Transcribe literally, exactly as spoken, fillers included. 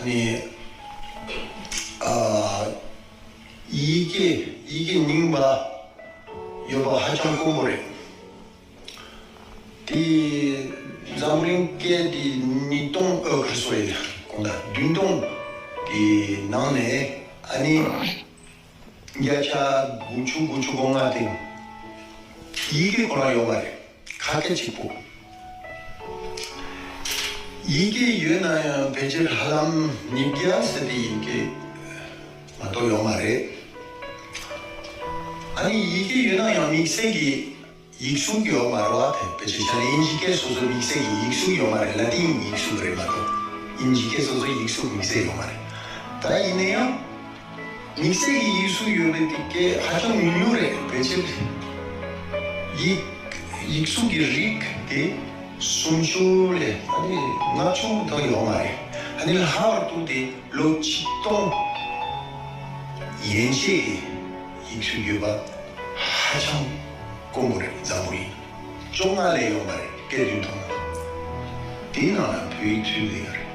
ནི། ཨ། ཡི་གེ་ཡི་གེ་རྙིང་པ་ཡོད་པ་ཧ་ཅང་དཀོན་པོ་རེད། དེ་འཛམ་བུ་གླིང་སྐད་དེ་ཉིས་སྟོང་ཨོ་ཁ་སོ་ཡི་གོང་ད་བདུན་སྟོང་གི་ནང་ནས་ཨ་ནི་བརྒྱ་ཆ་དགུ་བཅུ་དགུ་བཅུ་གོ་ལྔ་དེ་ཡི་གེ་ཁོ་རང་ཡོད་མ་རེད། ཁ་སྐད་གཅིག་པོ། ཡི་གེ་ཡོད་ན་ཡང་ཕལ་ཆེར་ཧ་ལམ་ཉིས་བརྒྱ་ཟེར་དེ་ཡི་གེ་མ་གཏོགས་ཡོད་མ་རེད། ཨ་ནི་ཡི་གེ་ཡོད་ན་ཡང་དམིགས་བསལ་གྱི་ཡིག་གཟུགས་ཡོད་མ་རེད་བ། དེ་ཕལ་ཆེར་ཆ་ནས་དབྱིན་ཇི་སྐད་སོ་སོའི་དམིགས་བསལ་གྱི་ཡིག་གཟུགས་ཡོད་མ་རེད། ལ་ཏིན་ཡིག་གཟུགས་རེད་མ་གཏོགས་དབྱིན་ཇི་སྐད་སོ་སོའི་ཡིག་གཟུགས་དམིགས་བསལ་ཡོད་མ་རེད། ད་ཡིན་ན་ཡང་། དམིགས་བསལ་གྱི་ཡིག་གཟུགས་ཡོད་པའི་དེ་སྐད་ཧ་ཅང་ཉུང་ཉུང་རེད། ཕལ་ཆེར་ཡིག་ཡིག་གཟུགས་ཀྱི་རིགས་དེ་སུམ་ཅུ་ལས་ཨ་ནི་ལྔ་བཅུ་ལྷག་ཡོད་མ་རེད། ཨ་ནི་ལྷག་པར་དུ་དེ་ལོ་ཆིག་སྟོང་ཡན་ཆད་ཀྱི་ཡིག་གཟུགས་ཡོད་པ་ཧ་ཅང་དཀོན་པོ་རེད། འཛམ་བུ་གླིང་བཅོ་ལྔ་ལས་ཡོད་མ་རེད། སྐད་བདུན་སྟོང་དེའི་ནང་ལ་བོད་ཡིག་ཚུད་ལས་ཡོད་རེད།